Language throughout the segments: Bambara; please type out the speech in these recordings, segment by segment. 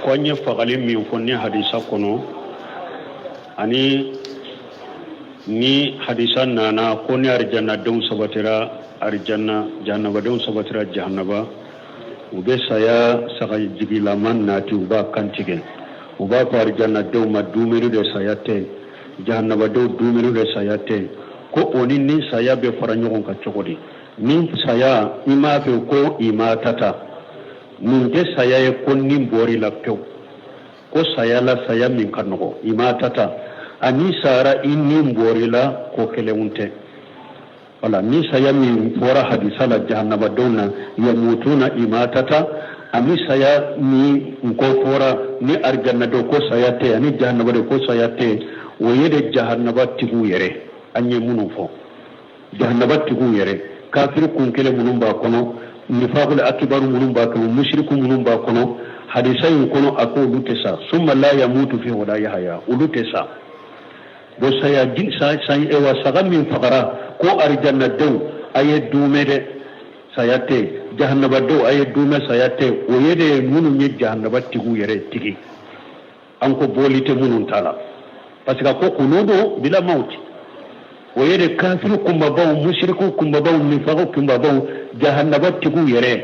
Ko an ye fagali min fɔ ni hadisa kɔnɔ, ani ni hadisa nana ko ni arijanadenw sabatira arijanna, jahannabadenw sabatira jahannaba, u bɛ saya sagajigilama nati, u b'a kantigɛ, u b'a fɔ arijanadenw ma dumuni de saya tɛ, jahannabadenw dumuni de saya tɛ. Ko o ni ni saya bɛ fara ɲɔgɔn kan cogo di? Ni saya i m'a fɛ ko i ma tata, nin tɛ saya ye ko ni bɔr'i la pewu, ko saya la saya min ka nɔgɔ i ma tata, ani sara i ni bɔr'i la, ko kelenw tɛ. Wala ni saya min fɔra hadisa la jahannabadenw na, yamutuna imatata, ani saya min ko fɔra ni arijannadenw ko saya tɛ, ani jahannabadenw ko saya tɛ, o ye de jahannaba tigiw yɛrɛ, an ye minnu fɔ, jahannaba tigiw yɛrɛ, kafiri kun kelen minnu b'a kɔnɔ, nifakul akibaru minnu b'a kɔnɔ, musiriku minnu b'a kɔnɔ, hadisa in kɔnɔ a ko olu tɛ sa, summa la yamutu fi wala yahaya, olu tɛ sa. Bon, saya wa saga min fagara ko arijannadenw a ye duumɛ dɛ, saya tɛ, jahannabadenw a ye duumɛ, saya tɛ, o ye de minnu ye jahannaba tigiw yɛrɛ tigi, an ko bɔli tɛ minnu ta la, parce que ko kuludu bila mawti, o ye de kafiri kunbabaw, musiriku kunbabaw, nifaku kunbabaw, jahannaba tigiw yɛrɛ,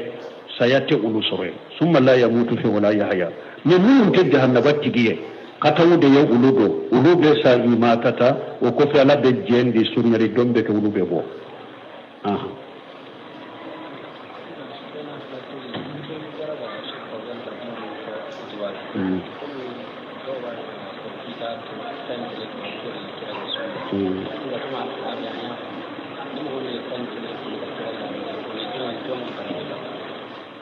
saya tɛ olu sɔrɔ yen, summa la yamutu fi wala yahaya. Ni minnu tɛ jahannaba tigi ye, kataw de ye olu don, olu bɛ sa imatata, o kɔfɛ Ala bɛ jɛn di surunyali dɔn bɛ kɛ, olu bɛ bɔ.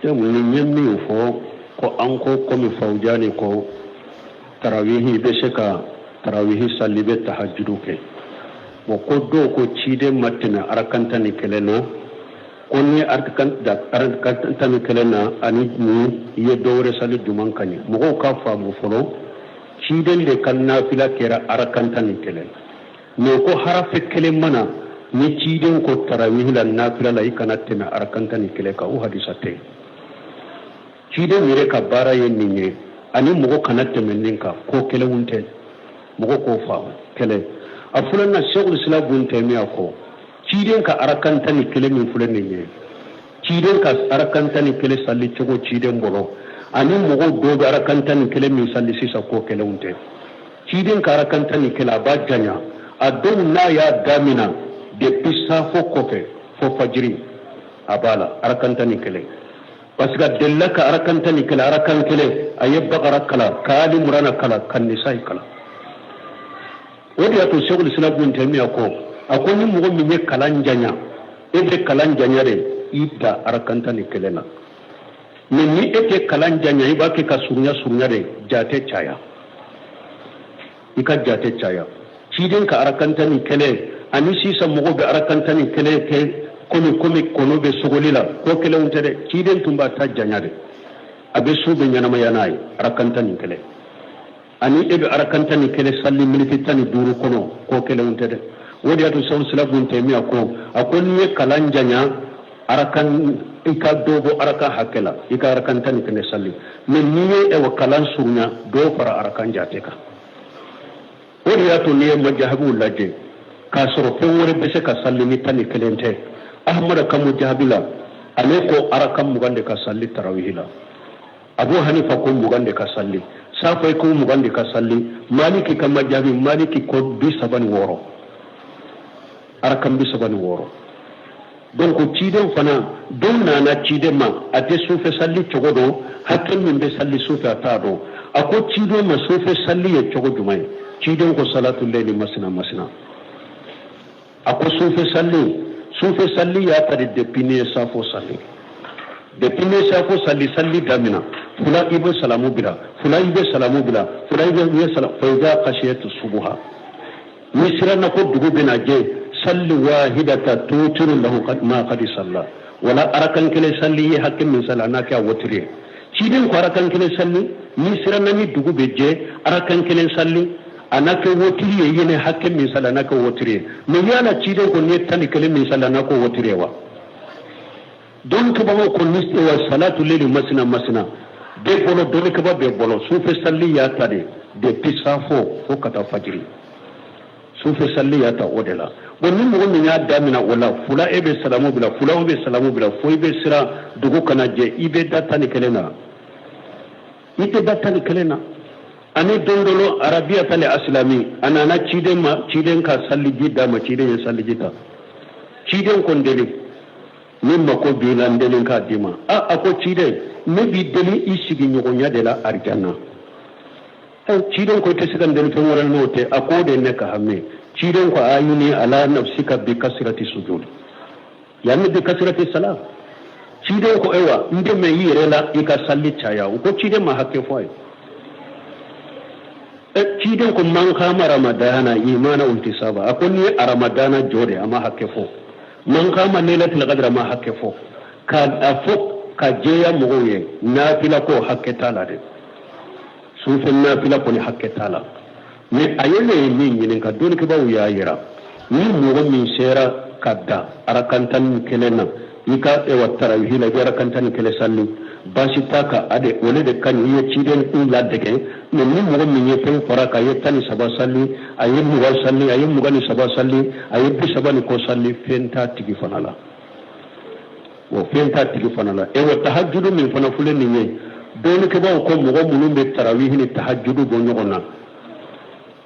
Ni ye min fɔ ko an ko komi Fawujani ko tarawihi, i bɛ se ka tarawihi sali, i bɛ tahajudu kɛ. Bon, ko dɔw ko ciden ma tɛmɛ arakan 11 na, ko ni arakan 11 na ani ni i ye dɔ wɛrɛ sali juman ka ɲɛ. Mɔgɔw ka faamu fɔlɔ, ciden de ka nafila kɛra arakan 11, mais ko harafe kelen mana ni ciden ko tarawihi la nafila la i kana tɛmɛ arakan 11 kan, o hadisa tɛ. Ciden yɛrɛ ka baara ye nin ye, ani mɔgɔ kana tɛmɛ nin kan, ko kelenw tɛ, mɔgɔ k'o faamu. Kelen a filanan, Sɛkul Islam Bun Taymiya ko ciden ka arakan 11 min filɛ nin ye, ciden ka arakan 11 sali cogo ciden bolo, ani mɔgɔw dɔw bɛ arakan 11 min sali sisan, ko kelenw tɛ. Ciden ka arakan 11, a b'a janya, a dɔw n'a y'a damina depuis safo kɔfɛ fo fajiri a b'a la arakan 11, parce que a delila ka arakan 11, arakan kelen a ye Bakara kalan, ka Ali Murana kalan, ka Nisayi kalan. O de y'a to Sɛkul Islam Bun Taymiya ko, a ko ni mɔgɔ min ye kalan janya, e bɛ kalan janya de, i da arakan 11 na. Mais ni e tɛ kalan janya, i b'a kɛ ka surunya surunya de, jate caya, i ka jate caya. Ciden ka arakan 11 ani sisan mɔgɔw bɛ arakan 11 kɛ komi kɔnɔ bɛ sogoli la, ko kelenw tɛ dɛ. Ciden tun b'a ta janya de, a bɛ su bɛ ɲɛnamaya n'a ye arakan 11, ani e bɛ arakan 11 sali miniti 15 kɔnɔ, ko kelenw tɛ dɛ. O de y'a to Sɛkul Islam Bun Taymiya ko, a ko n'i ye kalan janya arakan, i ka dɔ bɔ arakan hakɛ la, i ka arakan 11 sali, mais n'i ye kalan surunya, dɔ fara arakan jate kan. O de y'a to n'i ye majahabiw lajɛ k'a sɔrɔ fɛn wɛrɛ bɛ se ka sali ni 11 tɛ, Ahamada ka majahabi la, ale ko arakan 20 de ka sali tarawihi la, Abu Hanifa ko 20 de ka sali, Safayi ko 20 de ka sali, Maliki ka majahabi, Maliki ko 36, arakan 36. Donc ciden fana don nana ciden ma, a tɛ sufɛ sali cogo dɔn, hakɛ min bɛ sali sufɛ a t'a dɔn. A ko ciden ma sufɛ sali ye cogo jumɛn ye? Ciden ko salatu leyli masina masina. A ko sufɛ sali y'a ta de depuis ne ye safo sali, depuis ne ye safo sali, sali damina fula i bɛ salamu bila, fula i bɛ salamu bila, fula i bɛ salamu, fa iza khashiyatu subuha, ni siranna ko dugu bɛna jɛ, salli wahidata tutiru lahu ma qad salla, wala arakan kelen salli ye hakɛ min sali a n'a kɛ a wotiri ye. Ciden ko arakan kelen salli, ni siranna ni dugu bɛ jɛ, arakan kelen salli a n'a kɛ wotiri ye, yene hakɛ min sali a n'a kɛ wotiri ye. Mais yala ciden ko n'i ye 11 min sali a n'a kɛ wotiri ye wa? Donc bagaw ko ni wa salatu leli masina masina. Bɛɛ bolo, dɔnnikɛba bɛɛ bolo, sufɛ salli y'a ta de depuis safo fo ka taa fajiri, sufɛ salli y'a ta o de la. Bon, ni mɔgɔ min y'a damina o la, fula e bɛ salamu bila, fula o bɛ salamu bila, fo i bɛ siran dugu kana jɛ, i bɛ da 11 na, i tɛ da 11 na. Ani don dɔ la, Arabiyatali Asilami, a nana ciden ma, ciden ka salliji d'a ma, ciden ye salliji ta. Ciden ko n deli, ni mako b'i la, n deli k'a d'i ma. A a ko ciden, ne b'i deli i sigiɲɔgɔnya de la arijanna. Ciden ko i tɛ se ka n deli fɛn wɛrɛ n'o tɛ. A ko o de ye ne ka hami. Ciden ko a'inni ala nafsika bi kasirati sujud, yanni bi kasirati salam. Ciden ko ayiwa, n dɛmɛ i yɛrɛ la i ka salli caya. U ko ciden ma hakɛ fɔ a ye. Ciden ko man kama ramadana imana wa ihtisaba, a ko n'i ye ramadana jɔ de, a ma hakɛ fɔ. Man kama lailatul qadr, a ma hakɛ fɔ. Ka a fɔ ka jɛya mɔgɔw ye, nafila ko hakɛ t'a la dɛ, sufɛ nafila kɔni hakɛ t'a la. Mais a ye ne ye min ɲininka, dɔnnikɛbaaw y'a yira, ni mɔgɔ min sera ka dan arakan 11 na i ka ewa tarawihi la, i bɛ arakan 11 sali, baasi t'a kan, a de o de ka ɲi, i ye ciden kun ladege. Mais ni mɔgɔ min ye fɛn fara kan, a ye 13 sali, a ye 20 sali, a ye 23 sali, a ye 30 ni kɔ sali, fɛn t'a tigi fana la, o fɛn t'a tigi fana la. Ewa tahajudu min fana filɛ nin ye, dɔnnikɛbaaw ko mɔgɔ minnu bɛ tarawihi ni tahajudu bɔ ɲɔgɔn na,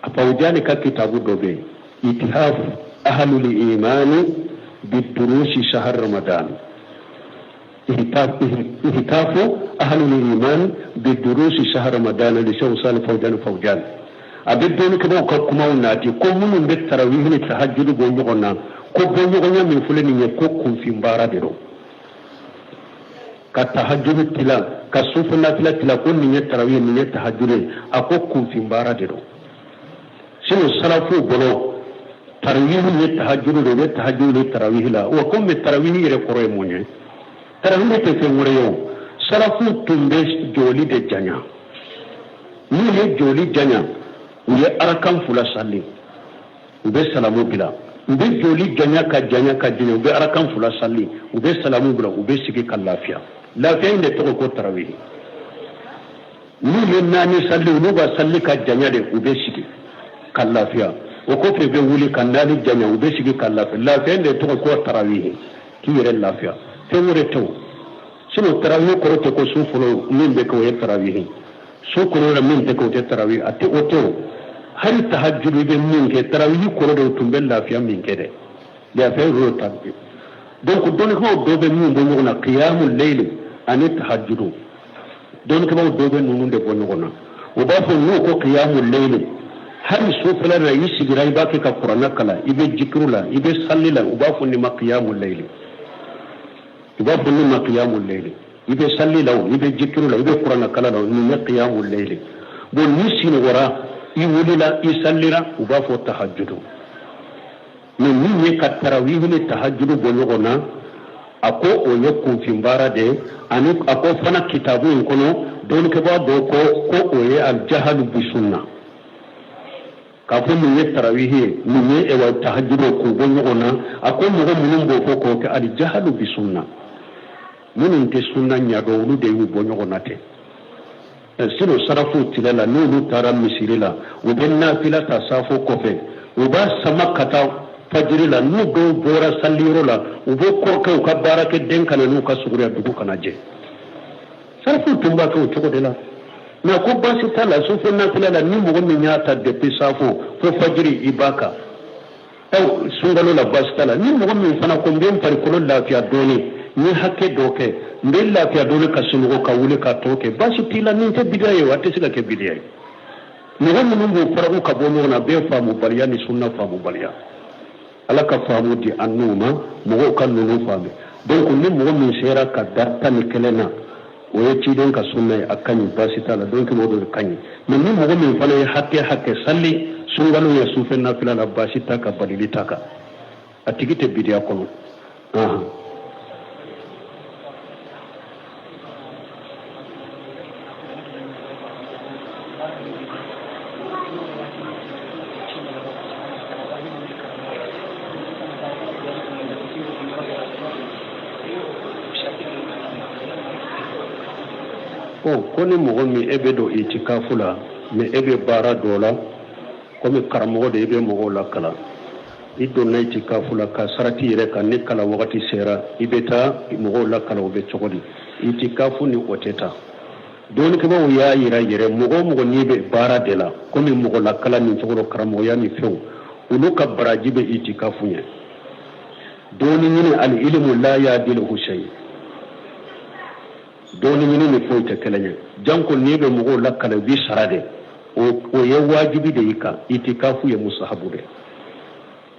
a Fawjani ka kitabu dɔ bɛ yen, itihaf ahlul imani bidurusi shahar ramadan, ihtafu ahlul iman bidurusi shahar ramadan li Sheikh Salih Fawjan Fawjan. A bɛ dɔnnikɛbaaw ka kumaw naati ko minnu bɛ tarawihi ni tahajudu bɔ ɲɔgɔn na, ko bɔ ɲɔgɔnya min filɛ nin ye, ko kunfin baara de don, ka tahajudu tila ka sufɛ nafila tila, ko nin ye tarawihi, nin ye tahajudu ye, a ko kunfin baara de don. Sinon salafuw bolo, tarawihi ye tahajudu de, u bɛ tahajudu de tarawihi la. Wa komi tarawihi yɛrɛ kɔrɔ ye mun ye? Tarawihi tɛ fɛn wɛrɛ ye o, salafuw tun bɛ jɔli de janya. N'u ye jɔli janya, u ye arakan fila sali, u bɛ salamu bila. U bɛ jɔli janya ka janya ka janya, u bɛ arakan fila sali, u bɛ salamu bila, u bɛ sigi ka lafiya. Lafiya in de tɔgɔ ko tarawihi. N'u ye naani sali, olu b'a sali ka janya de, u bɛ sigi ka lafiya. O kɔfɛ u bɛ wuli ka naani janya, u bɛ sigi ka lafiya. Lafiya in de tɔgɔ ko tarawihi, k'i yɛrɛ lafiya, fɛn wɛrɛ tɛ o. Sinon tarawihi kɔrɔ tɛ ko su fɔlɔ min bɛ kɛ o ye tarawihi, su kɔnɔ la min tɛ kɛ o tɛ tarawihi, a tɛ o tɛ o. Hali tahajudu bɛ min kɛ, tarawihi kɔrɔ de tun bɛ lafiya min kɛ dɛ, lafiya y'o ta. Donc dɔnnikɛbaaw dɔw bɛ min bɔ ɲɔgɔn na, qiyamul layli ani tahajudu, dɔnnikɛbaaw dɔw bɛ ninnu de bɔ ɲɔgɔn na. U b'a fɔ n'u ko qiyamul layli, hali sufɛla la i sigira, i b'a kɛ ka kuranɛ kalan, i bɛ jikiru la, i bɛ sali la, u b'a fɔ nin ma qiyamul layli, u b'a fɔ nin ma qiyamul layli, i bɛ sali la o, i bɛ jikiru la, i bɛ kuranɛ kalan la, nin ye qiyamul layli. Bon, ni sinɔgɔra, i wulila, i salira, u b'a fɔ tahajudu. Mais min ye ka tarawihi ni tahajudu bɔ ɲɔgɔn na, a ko o ye kunfin baara de ye. Ani a ko fana kitabu in kɔnɔ, dɔnnikɛbaa dɔw ko ko o ye aljahalu bisunna, k'a fɔ nin ye tarawihi ye, nin ye ewa tahajudu, k'u bɔ ɲɔgɔn na. A ko mɔgɔ minnu b'o fɔ k'o kɛ aljahalu bisunna, minnu tɛ sunna ɲɛdɔn, olu de y'u bɔ ɲɔgɔn na ten. Sinon sarafuw tile la, n'olu taara misiri la, u bɛ nafila ta safo kɔfɛ, u b'a sama ka taa fajiri la. N'u dɔw bɔra saliyɔrɔ la, u bɛ kɔrɔkɛ u ka baarakɛden kana n'u ka suguya dugu kana jɛ. Sarafuw tun b'a kɛ o cogo de la. Mais a ko baasi t'a la, sufɛ nafila la, ni mɔgɔ min y'a ta depuis safo fo fajiri, i b'a kan sunkalo la, baasi t'a la. Ni mɔgɔ min fana ko n bɛ n farikolo lafiya dɔɔni, n ye hakɛ dɔ kɛ, n bɛ lafiya dɔɔni ka sunɔgɔ ka wuli ka tɔ kɛ, baasi t'i la. Nin tɛ bidiya ye o, a tɛ se ka kɛ bidiya ye. Mɔgɔ minnu b'o faraku ka bɔ ɲɔgɔn na, bɛɛ faamubaliya ni sunna faamubaliya. Ala ka faamu di an n'u ma, mɔgɔw ka ninnu faamu. Donc ni mɔgɔ min sera ka da 11 na, o ye ciden ka sunna ye, a ka ɲi, baasi t'a la. Donc o de ka ɲi. Mais ni mɔgɔ min fana ye hakɛ hakɛ sali sunkalo ye sufɛ nafila la, baasi t'a kan, balili t'a kan, a tigi tɛ bidiya kɔnɔ. Bon, ko ni mɔgɔ min e bɛ don itikafu la, mais e bɛ baara dɔ la, komi karamɔgɔ de, i bɛ mɔgɔw lakalan, i donna itikafu la ka sarati yɛrɛ kan, ni kalan wagati sera i bɛ taa mɔgɔw lakalan, o bɛ cogo di? Itikafu ni o tɛ taa. Dɔnnikɛbaaw y'a yira yɛrɛ, mɔgɔ o mɔgɔ n'i bɛ baara de la, komi mɔgɔ lakalan nin cogo dɔ, karamɔgɔya ni fɛnw, olu ka baraji bɛ itikafu ɲɛ. Dɔnni ɲini, al ilimu la yadiluhu shay, dɔnni ɲini ni foyi tɛ kelen ye. Janko n'i bɛ mɔgɔw lakalan, i b'i sara de, o ye wajibi de y'i kan. Itikafu ye musahabu de.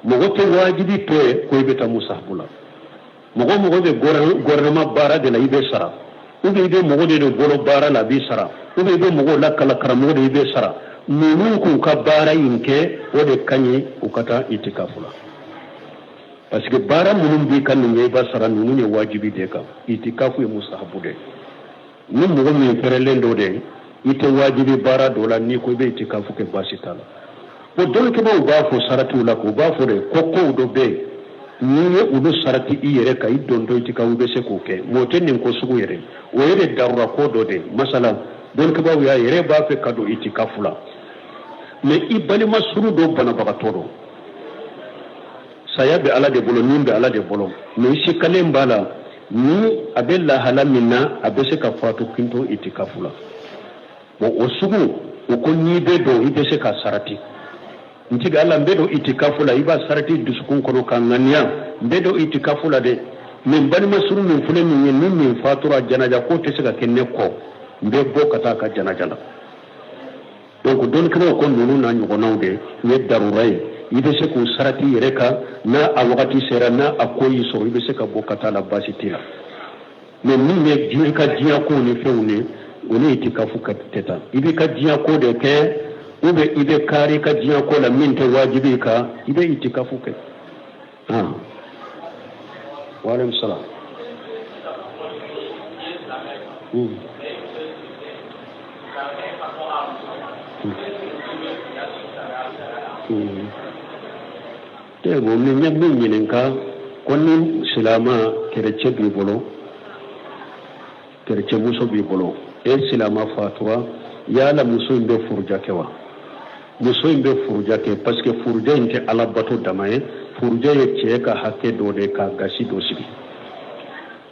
Mɔgɔ tɛ wajibi to yen ko i bɛ taa musahabu la. Mɔgɔ o mɔgɔ bɛ gouvernement baara de la, i bɛ sara, ou bien i bɛ mɔgɔ de bolo baara la, a b'i sara, ou bien i bɛ mɔgɔw lakalan, karamɔgɔ de, i bɛ sara. Ninnu k'u ka baara in kɛ, o de ka ɲi u ka taa itikafu la, parce que baara minnu b'i kan nin ye, i b'a sara, ninnu ye wajibi de kan. Itikafu ye musahabu de. Ni mɔgɔ min fɛrɛlen dɔ de, i tɛ wajibi baara dɔ la, n'i ko i bɛ itikafu kɛ, baasi t'a la. Bon, dɔnnikɛbaaw b'a fɔ saratiw la, k'u b'a fɔ de ko kow dɔ bɛ yen, n'i ye olu sarati i yɛrɛ kan, i dontɔ itikafu, i bɛ se k'o kɛ, mais o tɛ nin ko sugu yɛrɛ, o ye de darura ko dɔ de. Masala, dɔnnikɛbaaw y'a yɛrɛ b'a fɛ ka don itikafu la, mais i balima suru dɔ banabagatɔ don, saya bɛ Ala de bolo, nin bɛ Ala de bolo, mais i sikalen b'a la ni a bɛ lahala min na, a bɛ se ka fatu kinto itikafu la. Bon, o sugu, o ko n'i bɛ don, i bɛ se ka sarati. N tigi Ala, n bɛ don itikafu la, i b'a sarati dusukun kɔnɔ ka ŋaniya, n bɛ don itikafu la dɛ, mais n balima suru min filɛ nin ye, ni min fatura, janaja ko tɛ se ka kɛ ne kɔ, n bɛ bɔ ka taa a ka janaja la. Donc dɔnnikɛlaw ko ninnu n'a ɲɔgɔnnaw de ye darura ye, i bɛ se k'u sarati yɛrɛ kan, n'a a wagati sera, n'a a ko y'i sɔrɔ, i bɛ se ka bɔ ka taa la, baasi t'i la. Mais min ye diɲɛ ka diɲɛ kow ni fɛnw ye, o ni itikafu tɛ taa. I b'i ka diɲɛ ko de kɛ, ou bien i bɛ kaari i ka diɲɛ ko la, min tɛ wajibi i kan, i bɛ itikafu kɛ. Wa aleykum salaam. Bon, min ye min ɲininka ko ni silama kerecɛ b'i bolo, kerecɛ muso b'i bolo, e silama fatura, yala muso in bɛ furuja kɛ wa? Muso in bɛ furuja kɛ, parce que furuja in tɛ Ala bato dama ye. Furuja ye cɛ ka hakɛ dɔ de ka gasi dɔ sigi.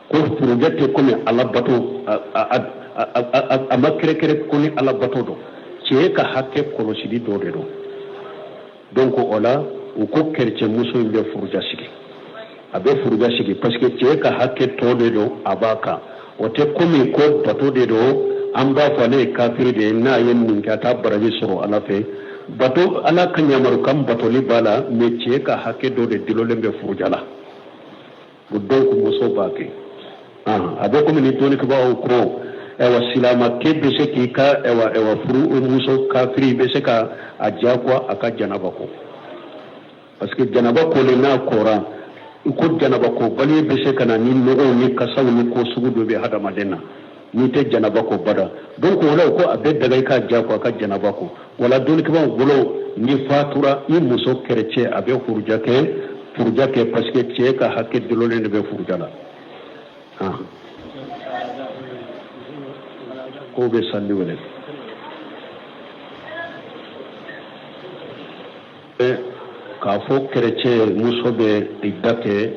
Ko furuja tɛ komi Ala bato, a ma kɛrɛkɛrɛ ko ni Ala bato don, cɛ ka hakɛ kɔlɔsili dɔ de don. Donc o la, u ko kerecɛ muso in bɛ furuja sigi, a bɛ furuja sigi, parce que cɛ ka hakɛ tɔ de don a b'a kan. O tɛ komi ko bato de don, an b'a fɔ ale ye kafiri de ye, n'a ye nin kɛ, a t'a baraji sɔrɔ Ala fɛ. Bato, Ala ka yamarukan batoli b'a la, mais cɛ ka hakɛ dɔ de dulonnen bɛ furuja la. Donc muso b'a kɛ. A bɛ komi ni dɔnnikɛbagaw ko ɛwa silamakɛ bɛ se k'i ka ɛwa ɛwa furu muso kafiri, bɛ se ka a diyagoya a ka janaba ko, parce que janaba kolen n'a kɔra, i ko janaba ko bali bɛ se ka na ni nɔgɔw ni kasaw ni ko sugu dɔ bɛ hadamaden na n'i tɛ janaba ko bada. Donc o la, ko a bɛ daga i k'a diyagoya a ka janaba ko. Wala dɔnnikɛbaaw bolo, ni fatura i muso kerecɛ, a bɛ furuja kɛ, furuja kɛ, parce que cɛ ka hakɛ dulonnen de bɛ furuja la. K'o bɛ sali wele k'a fɔ kerecɛ muso bɛ idda kɛ,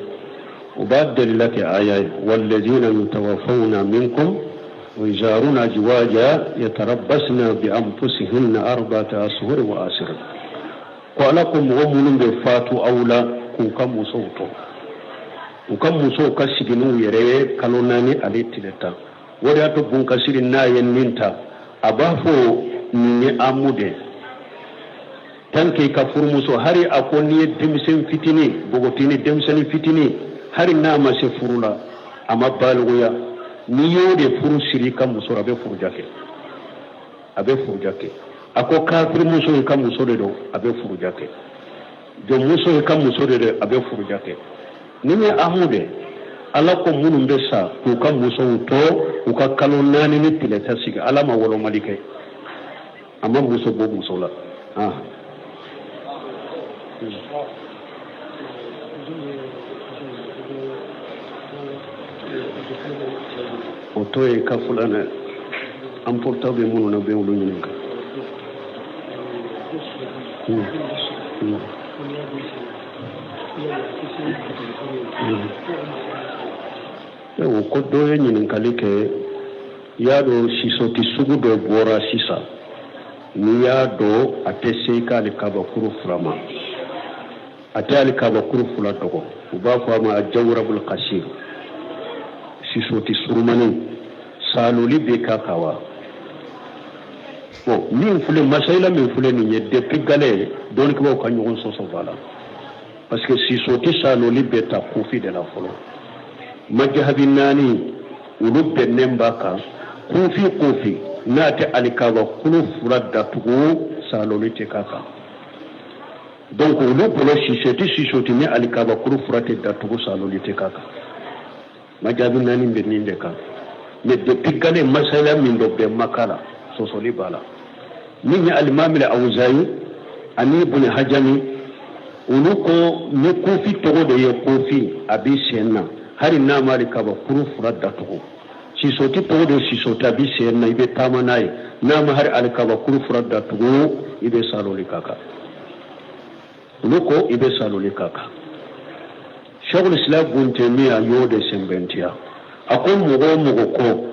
u b'a dalila kɛ aya ye: walladina yutawaffawna minkum wa yazaruna azwaja yatarabbasna bi anfusihinna arba'ata ashhur wa ashra. Ko Ala ko mɔgɔ minnu bɛ fatu aw la k'u ka musow to, u ka musow ka sigi n'u yɛrɛ ye kalo 4 ale tile 10. O de y'a to Bunkasiri n'a ye nin ta, a b'a fɔ nin ye amu de tant que i ka furumuso, hari a ko n'i ye denmisɛn fitinin, npogotini, denmisɛnnin fitinin, hari n'a ma se furu la, a ma balikuya, n'i y'o de furu siri i ka muso la, a bɛ furuja kɛ, a bɛ furuja kɛ. A ko kafiri muso i ka muso de don, a bɛ furuja kɛ. Jɔnmuso i ka muso de don, a bɛ furuja kɛ. Nin ye amu de. Ala ko minnu bɛ sa k'u ka musow to, u ka kalo 4 ni tile 10 sigi. Ala ma wolomali kɛ, a ma muso bɔ muso la. O to ye ka fulanɛ. An portable bɛ minnu na, bɛ olu ɲininka. O ko dɔ ye ɲininkali kɛ, i y'a dɔn sisɔti sugu dɔ bɔra sisan, n'i y'a dɔn a tɛ se i ka alikabakuru fila ma, a tɛ alikabakuru fila dɔgɔ, u b'a fɔ a ma jawurabul kasir, sisɔti surumani, saloli bɛ k'a kan wa? Bon, min filɛ, masayila min filɛ nin ye, depuis gale dɔnnikɛbaaw ka ɲɔgɔn sɔsɔ b'a la, parce que sisɔti saloli bɛ ta kufi de la fɔlɔ. Majahabi naani olu bɛnnen b'a kan, kufi kufi n'a tɛ alikaba kulu fila datugu, saloli tɛ k'a kan. Donc olu bolo sisɔti sisɔti ni alikaba kulu fila tɛ datugu, saloli tɛ k'a kan. Majahabi naani bɛ nin de kan. Mais depuis gale masala min dɔ bɛn ma k'a la, sɔsɔli b'a la. Min ye alimami awuzayi ani ibn hajami, olu ko ni kofi tɔgɔ de ye kofi, a b'i sen na hali n'a ma alikaba kuru fila datugu. Sisɔti tɔgɔ de ye sisɔti, a b'i sen na, i bɛ taama n'a ye, n'a ma hali alikaba kuru fila datugu, i bɛ saloli k'a kan. Olu ko i bɛ saloli k'a kan. Sheikhul Islam Ibn Taymiyyah y'o de sɛnbɛntiya. A ko mɔgɔ o mɔgɔ ko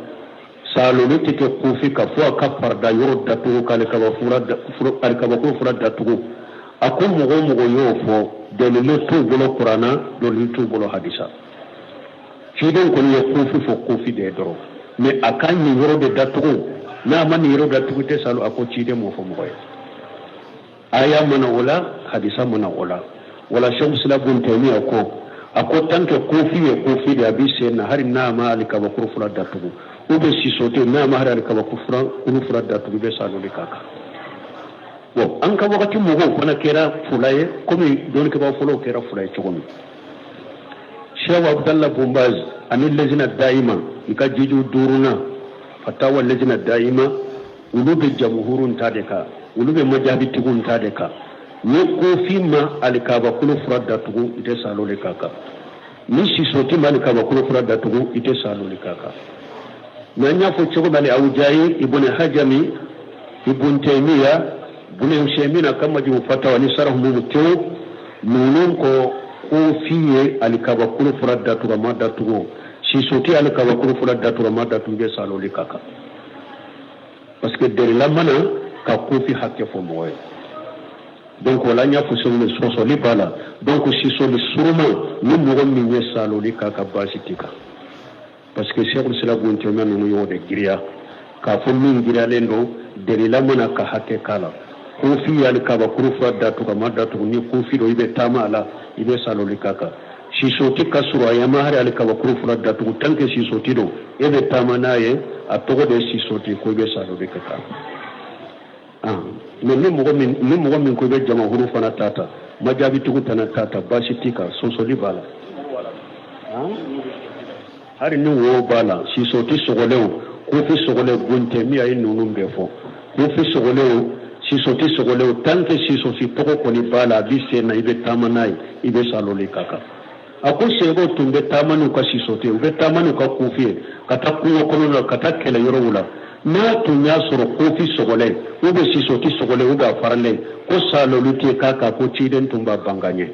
saloli tɛ kɛ kufi kan fo a ka farida yɔrɔ datugu, k'alikabakuru fila datugu, a ko mɔgɔ o mɔgɔ y'o fɔ, dalilu t'u bolo kuranna, dalilu t'u bolo hadisa. Ciden kɔni ye kufi fɔ kufi de ye dɔrɔn, mais a ka nin yɔrɔ de datugu, n'a ma nin yɔrɔ datugu tɛ salo, a ko ciden m'o fɔ mɔgɔ ye. Aya ma na o la, hadisa ma na o la. Wala Sheikhul Islam Ibn Taymiyyah ko, a ko tant que kofi ye kofi de, a b'i sen na hali n'a ma alikabakuru fila datugu, ou bien sisɔti n'a ma hali alikabakuru fila datugu, i bɛ saloli k'a kan. Bon, an ka wagati mɔgɔw fana kɛra fila ye, komi dɔnnikɛbaa fɔlɔw kɛra fila ye cogo min. Sheikh Abdallah Bun Baz ani Lejina Dayima, i ka jiju duurunan fatawa Lejina Dayima, olu bɛ jamuhurun ta de kan, olu bɛ majahabitigiw ta de kan. Ni kofi ma alikabakulu fila datugu, i tɛ saloli k'a kan. Ni sisɔti ma alikabakulu fila datugu, i tɛ saloli k'a kan. Mais an y'a fɔ cogo min, Awujayi, Ibn Hajami, Ibn Taymiya, Ibn Ushaymina ka majmu fatawa ni sarahu mumtiw, ninnu ko kofi ye alikabakulu fila datugu a ma datugu, sisɔti alikabakulu fila datugu a ma datugu, i bɛ saloli k'a kan, parce que delila ma na ka kofi hakɛ fɔ mɔgɔ ye. Donc o la n y'a fɔ sɛbɛn sɔsɔli b'a la. Donc sisɔli suruma, ni mɔgɔ min ye saloli k'a kan, baasi t'i kan, parce que Sheikhul Islam Ibn Taymiyyah ninnu y'o de giriya k'a fɔ min giriyalen don, delila ma na ka hakɛ k'a la. Kofi ye alikabakuru fila datugu a ma datugu, ni kofi don i bɛ taama a la, i bɛ saloli k'a kan. Sisɔti ka surun a yama hari alikabakuru fila datugu, tant que sisɔti don e bɛ taama n'a ye, a tɔgɔ de ye sisɔti, ko i bɛ saloli kɛ kan. Mais ni mɔgɔ min ko i bɛ jamahuru fana ta ta, majaabitigiw tana ta ta, baasi t'i kan, sɔsɔli b'a la. Hali ni wo b'a la, sisɔti sɔgɔlenw, kofi sɔgɔlen, Ibn Taymiyyah ye ninnu bɛɛ fɔ, kofi sɔgɔlenw, sisɔti sɔgɔlenw, tant que sisɔti tɔgɔ kɔni b'a la, a b'i sen na, i bɛ taama n'a ye, i bɛ saloli k'a kan. A ko sɛbɛw tun bɛ taama n'u ka sisɔti, u bɛ taama n'u ka kofi ye ka taa kungo kɔnɔ la, ka taa kɛlɛ yɔrɔw la. N'a tun y'a sɔrɔ kofi sɔgɔlen ou bien sisɔti sɔgɔlen ou bien a faralen, ko saloli tɛ k'a kan, ko ciden tun b'a ban ka ɲɛ.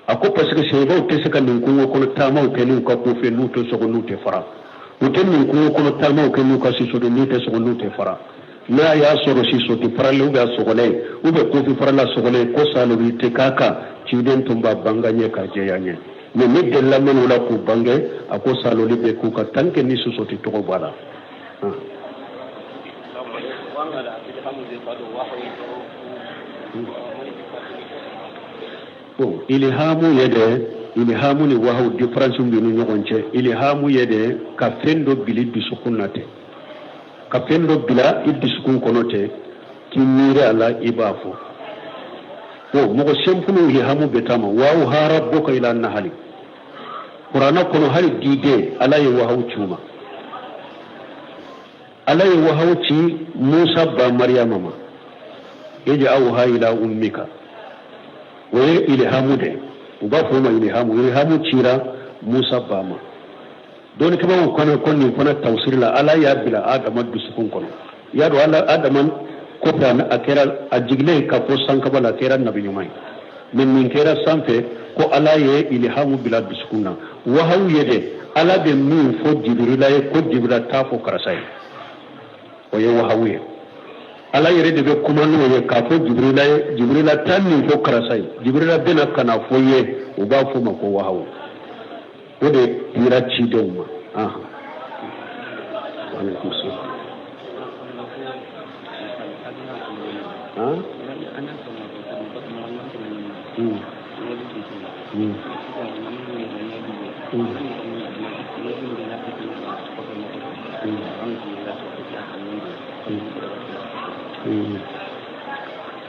A ko parce que sɛbɛw tɛ se ka nin kungo kɔnɔ taamaw kɛ n'u ka kofi n'u tɛ sɔgɔ, n'u tɛ fara. U tɛ nin kungo kɔnɔ taamaw kɛ n'u ka sisɔti n'u tɛ sɔgɔ, n'u tɛ fara. N'a y'a sɔrɔ sisɔti faralen ou bien a sɔgɔlen ou bien kofi farala sɔgɔlen, ko saloli tɛ k'a kan, ciden tun b'a ban ka ɲɛ k'a jɛya ɲɛ. Mais ni delila minnu la k'u bange, a ko saloli bɛ k'u kan tant que ni sisɔti tɔgɔ b'a la. Bon, ilihamu ye dɛ, ilihamu ni wahawu différence bɛ ni ɲɔgɔn cɛ. Ilihamu ye dɛ ka fɛn dɔ bili dusukun na ten, ka fɛn dɔ bila i dusukun kɔnɔ ten, k'i miiri a la, i b'a fɔ. Bon, mɔgɔ simple ilihamu bɛ taa ma. Wa awha rabbuka ila nahali, kuranɛ kɔnɔ hali diden Ala ye wahawu ci u ma. Ala ye wahawu ci Musa ba Mariyama ma, iji awha ila ummika, o ye ilihamu de, u b'a fɔ o ma ilihamu. Ilihamu cira Musa ba ma. Dɔnnikɛbaaw kɔnɔ ko nin fana tawusiri la, Ala y'a bila Adama dusukun kɔnɔ. I y'a dɔn, Ala Adama kɔfɛ, a kɛra a jigilen ka fɔ sankaba la, a kɛra nabi ɲuman ye. Mais nin kɛra sanfɛ ko Ala ye ilihamu bila dusukun na, wahawu ye dɛ. Ala bɛ min fɔ Jibirila ye ko Jibirila t'a fɔ karisa ye, o ye wahawu ye. Ala yɛrɛ de bɛ kuma n'o ye k'a fɔ Jibirila ye, Jibirila, taa nin fɔ karisa ye. Jibirila bɛna ka n'a fɔ ye, o b'a fɔ ma ko wahawu. O de dira cidenw ma. Ahan, aleykum salaam. Han,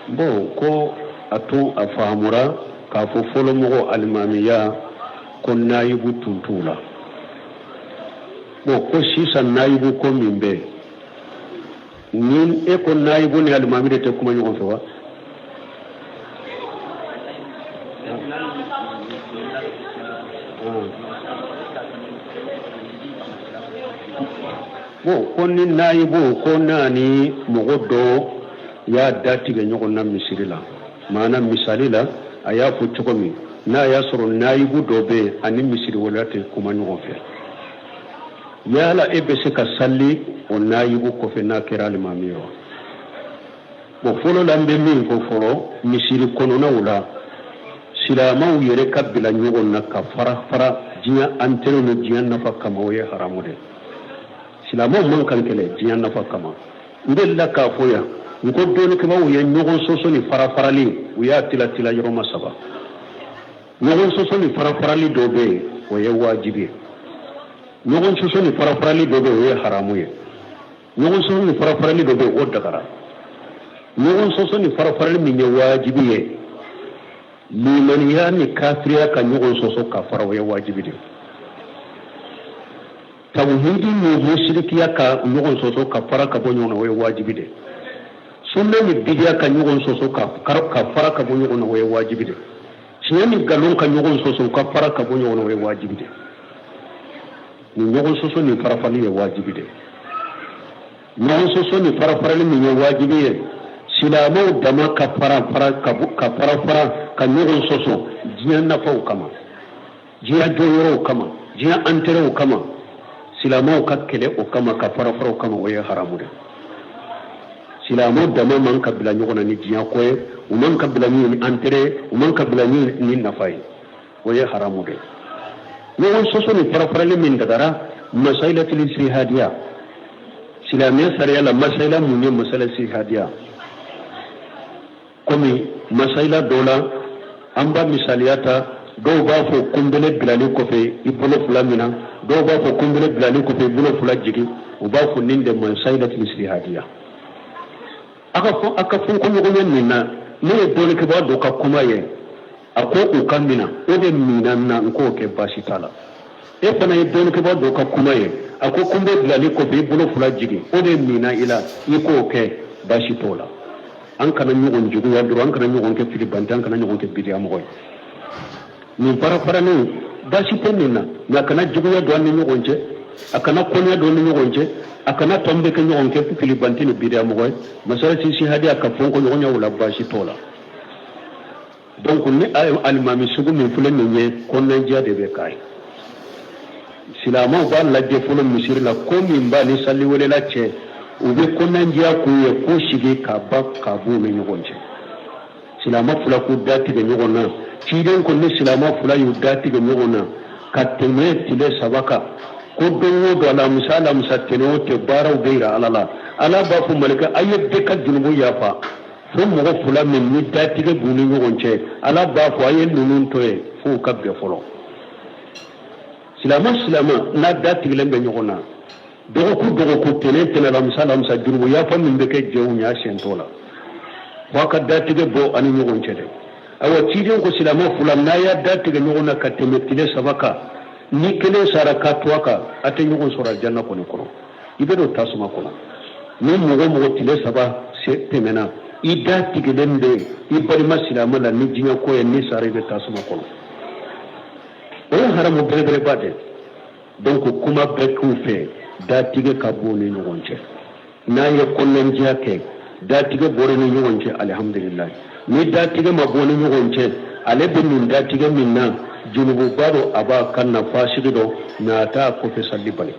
Bon, ko a tun a faamura k'a fɔ fɔlɔmɔgɔ alimamiya ko nayibu tun t'u la. Bon, ko sisan nayibu ko min bɛ ni e ko nayibu ni alimami de tɛ kuma ɲɔgɔn fɛ wa? Bon, ko ni nayibu ko n'a ni mɔgɔ dɔ y'a datigɛ ɲɔgɔn na misiri la, maana misali la, a y'a fɔ cogo min, n'a y'a sɔrɔ nayibu dɔ bɛ yen, ani misiri wɛrɛ tɛ kuma ɲɔgɔn fɛ, yala e bɛ se ka sali o nayibu kɔfɛ n'a kɛra alimami ye wa? Bon, fɔlɔ la, n bɛ min fɔ fɔlɔ, misiri kɔnɔnaw la, silamɛw yɛrɛ ka bila ɲɔgɔn na ka fara fara diɲɛ intérêt ni diɲɛ nafa kama, o ye haramu de. Silamɛw man kan kɛlɛ diɲɛ nafa kama. N delila k'a fɔ yan, n ko dɔnnikɛbaaw ye ɲɔgɔn sɔsɔ ni fara farali, u y'a tila tila yɔrɔma saba. Ɲɔgɔn sɔsɔ ni fara farali dɔ bɛ yen, o ye wajibi ye. Ɲɔgɔn sɔsɔ ni fara farali dɔ bɛ yen, o ye haramu ye. Ɲɔgɔn sɔsɔ ni fara farali dɔ bɛ yen, o dagara. Ɲɔgɔn sɔsɔ ni fara farali min ye wajibi ye, limaniya ni kafiriya ka ɲɔgɔn sɔsɔ ka fara, o ye wajibi de ye. Tawhidi ni musirikiya ka ɲɔgɔn sɔsɔ ka fara ka bɔ ɲɔgɔn na, o ye wajibi de. Sunna ni bidiya ka ɲɔgɔn sɔsɔ ka fara ka bɔ ɲɔgɔn na, o ye wajibi de. Tiɲɛ ni nkalon ka ɲɔgɔn sɔsɔ ka fara ka bɔ ɲɔgɔn na, o ye wajibi de. Nin ɲɔgɔn sɔsɔ ni farafali ye wajibi de. Ɲɔgɔn sɔsɔ ni farafarali min ye wajibi ye, silamɛw dama ka fara fara ka fara fara ka ɲɔgɔn sɔsɔ diɲɛ nafaw kama, diɲɛ jɔyɔrɔw kama, diɲɛ intérêtw kama, silamɛw ka kɛlɛ o kama, ka fara fara o kama, o ye haramu de. Silamɛw dama man ka bila ɲɔgɔn na ni diɲɛ ko ye, u man ka bila ni intérêt, u man ka bila ni nafa ye, o ye haramu de. Ɲɔgɔn sɔsɔ ni farafarali min dagara, masailatul ijtihadiya. Silamɛya sariya la, masaila mun ye masala ijtihadiya? Komi masaila dɔ la, an b'a misaliya ta, dɔw b'a fɔ kunbele bilali kɔfɛ i bolo fila mina, dɔw b'a fɔ kunbele bilali kɔfɛ i bolo fila jigin. U b'a fɔ nin de masailatul ijtihadiya. A ka fɔ a ka fɔ ko ɲɔgɔnya nin na, ne ye dɔnnikɛbaa dɔ ka kuma ye, a ko u ka mina, o de mina na, n k'o kɛ, baasi t'a la. E fana ye dɔnnikɛbaa dɔ ka kuma ye, a ko kunbɛ bilali kɔfɛ i bolo fila jigin, o de mina i la, i k'o kɛ, baasi t'o la. An kana ɲɔgɔn juguya dɔrɔn, an kana ɲɔgɔn kɛ filibante, an kana ɲɔgɔn kɛ bidiya mɔgɔ ye. Nin farafarani, baasi tɛ nin na, nka a kana juguya don an ni ɲɔgɔn cɛ, a kana kɔniya don an ni ɲɔgɔn cɛ, a kana tɔn bɛ kɛ ɲɔgɔn kɛ filibante ni bidiya mɔgɔ ye. Masala ijtihadiya ka fɔ ko ɲɔgɔn o la, baasi t'o la. Donc ni alimami sugu min filɛ nin ye, kɔnɔnajɛya de bɛ k'a ye. Silamɛw b'a lajɛ fɔlɔ misiri la, ko min b'a ni saliwelela cɛ, u bɛ kɔnɔnajɛya k'u ye ko sigi ka ba ka b'u ni ɲɔgɔn cɛ. Silamɛ fila k'u datigɛ ɲɔgɔn na, ciden ko ni silamɛ fila y'u datigɛ ɲɔgɔn na ka tɛmɛ tile 3 kan, ko don o don, alamisa alamisa, tɛnɛ o tɛ, baaraw bɛ yira Ala la. Ala b'a fɔ malika a ye bɛɛ ka junubu yafa fo mɔgɔ fila min ni datigɛ b'u ni ɲɔgɔn cɛ. Ala b'a fɔ a ye ninnu to yen f'u ka bɛn fɔlɔ. Silamɛ silamɛ n'a datigɛlen bɛ ɲɔgɔn na, dɔgɔkun dɔgɔkun, tɛnɛ tɛnɛ, alamisa alamisa, jurumu yafa min bɛ kɛ jɛw ɲɛ, siɲɛ t'o la fo a ka datigɛ bɔ ani ɲɔgɔn cɛ dɛ. Ayiwa, ciden ko silamɛ fila n'a y'a datigɛ ɲɔgɔn na ka tɛmɛ tile 3 kan, ni kelen sara ka to a kan, a tɛ ɲɔgɔn sɔrɔ alijanna kɔni kɔnɔ, i bɛ don tasuma kɔnɔ. Ni mɔgɔ mɔgɔ tile 3 tɛmɛna, i da tigɛlen bɛ i balima silamɛ la ni diɲɛ ko ye, ni sara, i bɛ tasuma kɔnɔ. O ye haramu belebeleba de. Donc kuma bɛ k'u fɛ, datigɛ ka b'u ni ɲɔgɔn cɛ. N'a ye kɔnɔnajɛya kɛ, datigɛ bɔra ni ɲɔgɔn cɛ, alihamudulilayi. Ni datigɛ ma bɔ ni ɲɔgɔn cɛ, ale bɛ nin datigɛ min na, junububa don, a b'a kan na, fasigi don, mais a t'a kɔfɛ salli bali,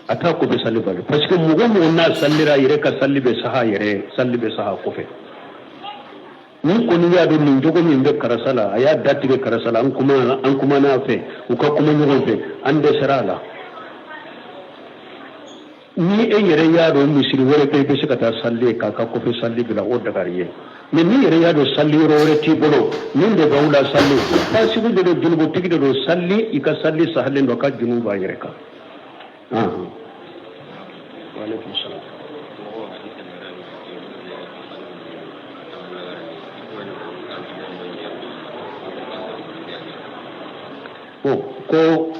a t'a kɔfɛ salli bali, parce que mɔgɔ mɔgɔ n'a sallira a yɛrɛ ka salli bɛ saha a yɛrɛ, salli bɛ saha kɔfɛ. Ni kɔni y'a dɔn nin jogo min bɛ karisa la, a y'a datigɛ karisa la, an kuma, an kumana a fɛ, u ka kuma ɲɔgɔn fɛ, an dɛsɛra a la. Ni e yɛrɛ y'a dɔn misiri wɛrɛ bɛ, i bɛ se ka taa salli k'a ka kɔfɛ salli bila, o dagari ye. Mais n'i yɛrɛ y'a dɔn salli yɔrɔ wɛrɛ t'i bolo, nin de b'aw la salli, fasigi de don, junubutigi de don, salli, i ka salli sahalen don, ka junubu b'a yɛrɛ kan. Waaleykum salaam. Ko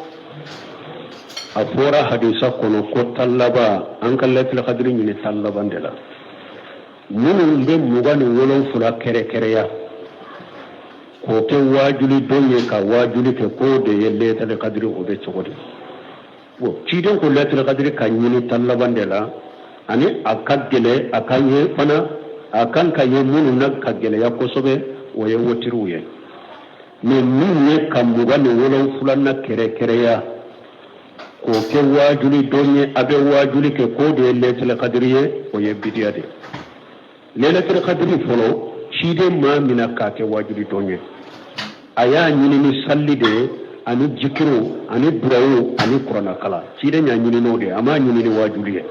a fɔra hadisa kɔnɔ ko tan laban, an ka lailatul kadiri ɲini tan laban de la. Minnu bɛ 27 kɛrɛkɛrɛya k'o kɛ waajuli don ye, ka waajuli kɛ k'o de ye lailatul kadiri, o bɛ cogo di? Bon, ciden ko lailatul kadiri ka ɲini tan laban de la, ani a ka gɛlɛ a ka ye fana, a kan ka ye minnu na ka gɛlɛya kosɛbɛ, o ye wotiriw ye. Mais min ye ka 27nan kɛrɛkɛrɛya k'o kɛ waajuli don ye, a bɛ waajuli kɛ k'o de ye lailatul kadiri ye, o ye bidiya de ye. Lailatul kadiri fɔlɔ, ciden m'a minɛ k'a kɛ waajuli don ye, a y'a ɲini ni salli de ye, ani jikiriw, ani duwawu, ani kuranɛkalan. Ciden y'a ɲini n'o de ye, a m'a ɲini ni waajuli ye.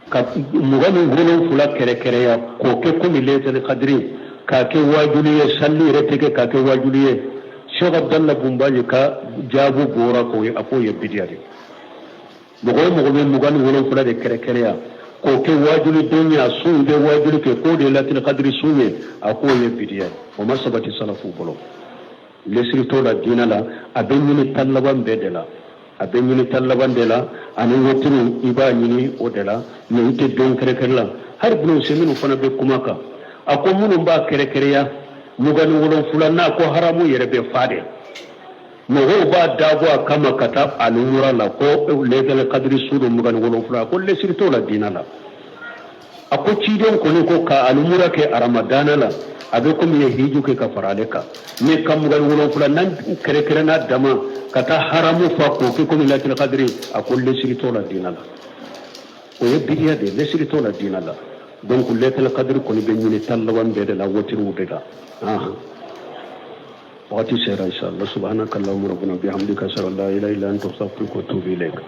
Ka 27 kɛrɛkɛrɛya k'o kɛ komi lailatul kadiri, k'a kɛ waajuli ye, salli yɛrɛ tɛ kɛ k'a kɛ waajuli ye, Cheikh Abdallah Bumbaji ka jaabu bɔra k'o ye, a k'o ye bidiya de. Mɔgɔ o mɔgɔ bɛ 27 de kɛrɛkɛrɛya k'o kɛ waajuli don ye, a sun bɛ waajuli kɛ k'o de ye lailatul kadiri sun ye, a k'o ye bidiya ye, o ma sabati salafu bolo. Lesiri t'o la diinɛ la. A bɛ ɲini tan laban bɛɛ de la, a bɛ ɲini tan laban de la, ani wotiriw, i b'a ɲini o de la, mais i tɛ don kɛrɛkɛrɛ la. Hali Ibn Usaymin fana bɛ kuma kan, a ko minnu b'a kɛrɛkɛrɛya 27 n'a, ko haramu yɛrɛ bɛ fa de, mɔgɔw b'a dabɔ a kama ka taa alumura la ko lailatul kadiri su don 27, ko lesiri t'o la diinɛ la. A ko ciden kɔni ko ka alumura kɛ aramadana la, a bɛ komi ye hiju kɛ ka fara ale kan, mais ka 27 nan kɛrɛkɛrɛ n'a dama ka taa haramu fa k'o kɛ komi lailatul kadiri, a ko lesiri t'o la diinɛ la, o ye bidiya de ye, lesiri t'o la diinɛ la. Donc lailatul kadiri kɔni bɛ ɲini tan laban bɛɛ de la, wotiriw de la. Wagati sera, inshallah. Subhanaka allahumma rabbana bihamdika, ashhadu an la ilaha illa anta, astaghfiruka wa atubu ilayk.